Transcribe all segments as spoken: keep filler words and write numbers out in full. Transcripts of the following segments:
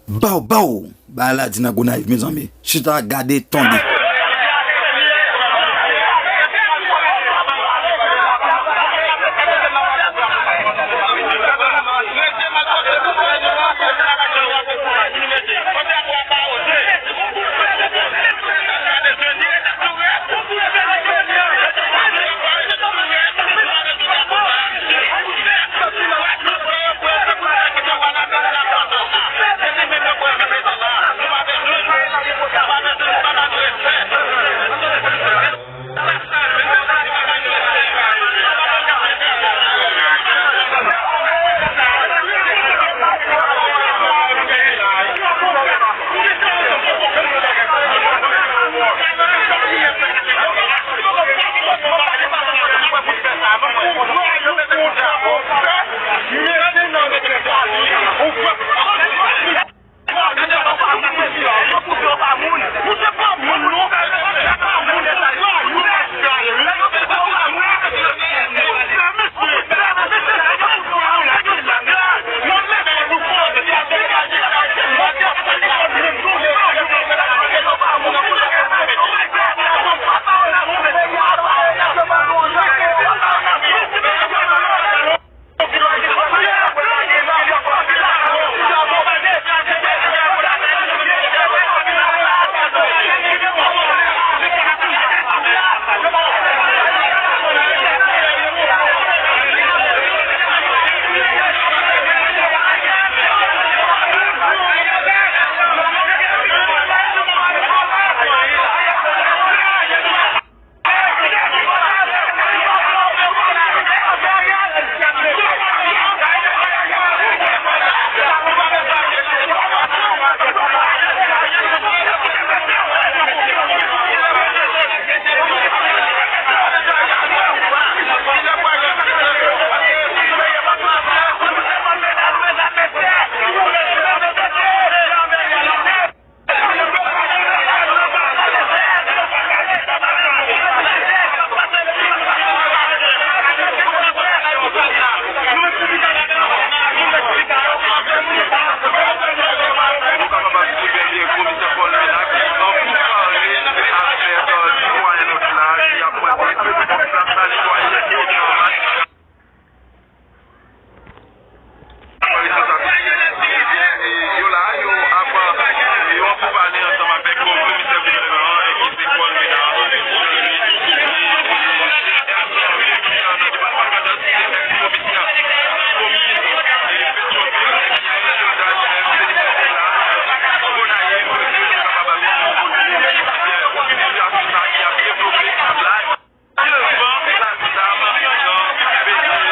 Baw, baw! Bagay la di nan Gonayiv, mezanmi. Chita, gade, tonbe. Nou kapab asire byen ke Komisè Paul Ménard ki an poutpawòl avèk sitwayen nou ki la, ki ap mande plis konfyans nan sitwayen yo. Yo la, yo ap, yo an poupale ansanm avèk komisè gouvènman an, ki se Paul Ménard. Nan depatman Grandans, se ex komisè komin Petyonvil, ki se Gildas Joseph Félix ki la, Gonayiv, ke nou kapab asire w, ebyen, sitiyasyon sa ki ap devlope la. Devan plas zam nan Petyonvil,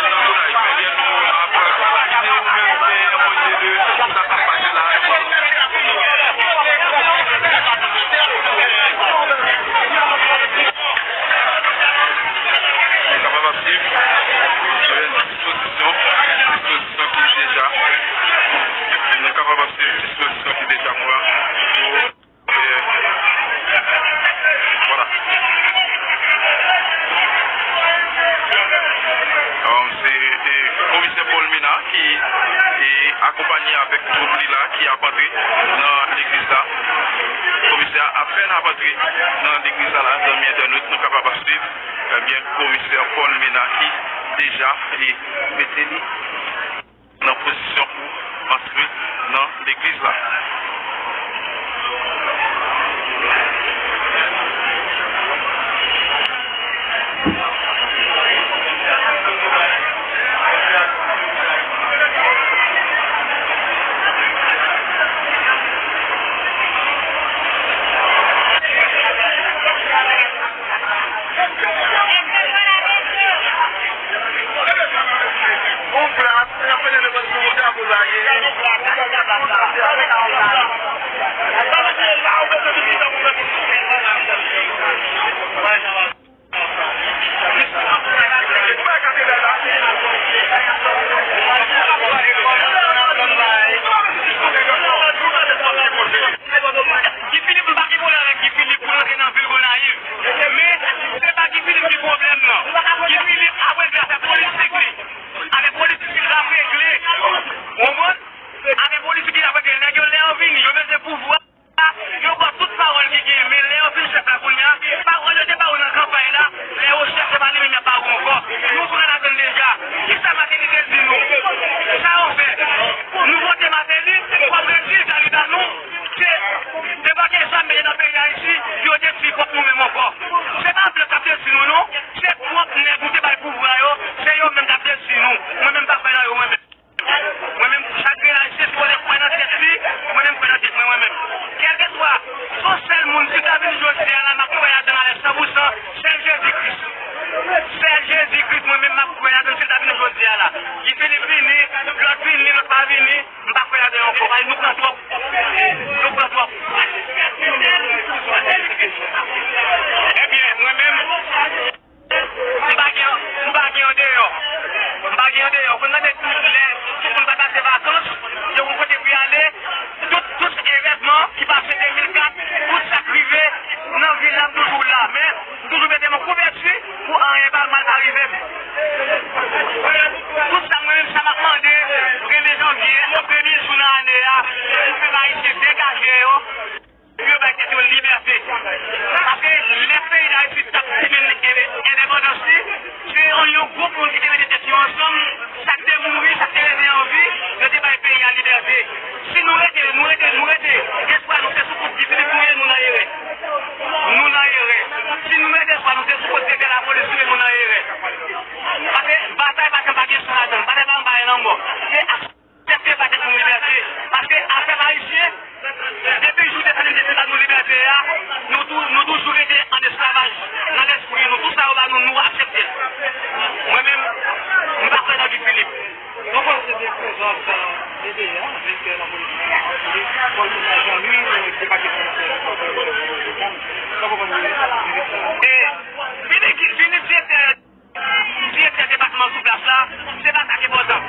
nan Gonayiv. Ebyen, nou ap analize ou menm gen yon ide de sa k ap pase la. Nou kapab ap swiv, ebyen, dispozisyon, dispozisyon ki deja, nou kapab ap swiv dispozisyon ki deja pran pou Vwala. Se komisè Paul Ménard ki akonpaye avèk twoup li la ki ap antre nan legliz la. Komisè a apèn ap antre nan legliz la, la, zanmi entènot, nou kapab ap swiv. Ebyen, komisè Paul Ménard ki deja mete li nan pozisyon pou antre nan legliz la. Nou tou, nou toujou rete an esklavaj nan lespri nou. Tout sa yo ba nou, nou aksepte l. Mwen menm, m pa kwè nan Guy Philippe. Nou panse de prezans, euh, D D A, direktè lapolis, lapolis, kòmisa Jean Louis, euh, depake komisè, sa konprann li, li direktè. E vini, vini direktè, direktè depatman sou plas la, se pa sa k enpòtan.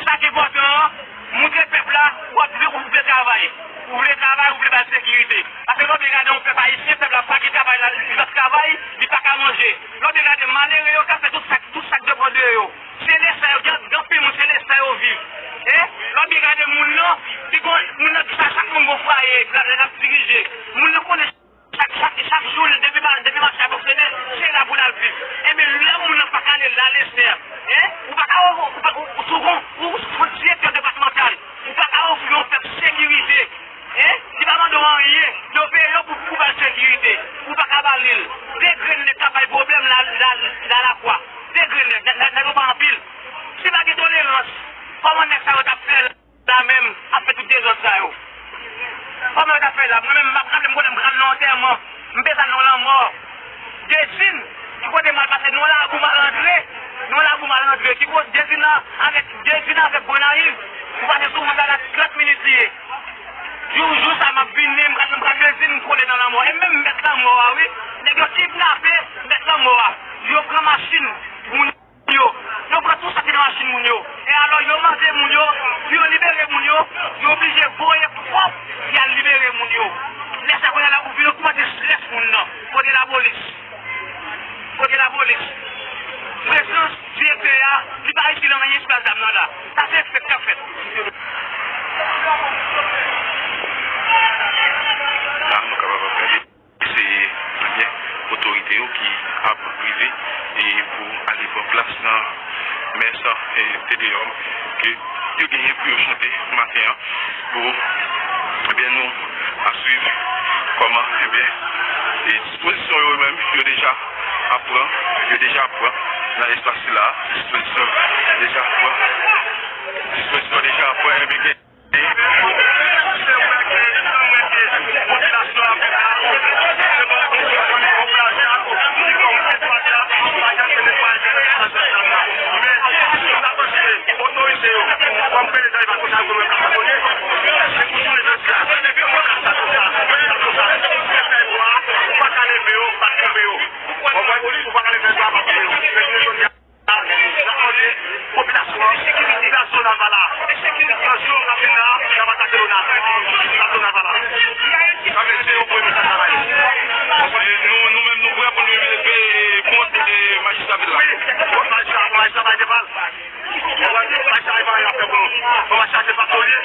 Sa k enpòtan an, montre pèp la, w ap vle, ou vle travay. Ou vle travay, ou vle bay sekirite. Paske lè w vin gade yon pèp ayisyen, pèp la pa gen travay la, li p ap travay, li pa ka manje. Lè w vin gade malere yo k ap fè tout sa, tout sa k depann de yo. Se de sa yo, gen, gen anpil moun, se de sa yo viv. E lè w vin gade moun nan, li gon, moun nan, sa, chak moun gon fwaye, l ap, l ap dirije. Moun nan konnen chak, chak, chak jou, depi, depi mache a fonksyone, se la pou l ap viv. Ebyen, lè moun nan pa ka ale la lejè, e, ou pa ka, ou, ou, ou, ou, ou, ou, ou direktè depatmantal, ou pa ka ofri yon pèp sekirite. E, li pa mande w anyen. Yo peye yo pou, pou ba l sekirite. Ou pa ka ba li l. De grenn nèg k ap bay pwoblèm la, la, la, Lakwa. De grenn nèg, nèg, nèg yo pa anpil. Si pa gen tolerans, kòman nèg sa yo t ap fè la menm, ap fè tout dezòd sa yo? Kòman yo t ap fè la? Mwen menm, m ap raple m konnen m pral nan antèman. M peze nan lanmò. Dezin, ki kote m al pase, nan lagou m al antre, nan lagou m al antre, ki kote Dezin nan, avèk Dezin avèk Gonayiv, ou pase sou wout la, la trant minit li ye. Jou, jou sa m ap vini, m pral, m pral Dezin, m kole nan lanmò. E menm mèt lanmò a, wi, nèg yo kidnape mèt lanmò a. Yo pran machin moun yo. Yo pran tout sa ki nan machin moun yo. E alò, yo mande moun yo pou yo libere moun yo, yo oblije voye pwòp y al libere moun yo. Lè sa kounye a la, ou vin ogmante estrès moun nan. Kote lapolis? Kote lapolis? Prezans direktè a, li pa itil anyen sou plas dam nan la. Sa se fèt k ap fèt. La, nou kapab ap gade. Se, ebyen, otorite yo ki ap rive e pou ale pran plas nan mès, e, Te Deyòm ke yo genyen pou yo chante maten an pou, ebyen, nou ap swiv kòman, ebyen, e dispozisyon yo menm, yo deja ap pran, yo deja ap pran nan espas sila, dispozisyon deja ap pran, dispozisyon deja ap pran, ebyen, gen Popilasyon an, popilasyon nan pa la. Nan jou yo k ap vin la, n ap atake Lona. Atake Lona pa la. Sa vle di se yon premye sa travay. E nou, nou menm, nou prè pou nou leve kont, e, majistra vil la. Wi, kont majistra, majistra pa gen mal. Majistra pa gen afè pou nou. Bon, majistra se pa tolye.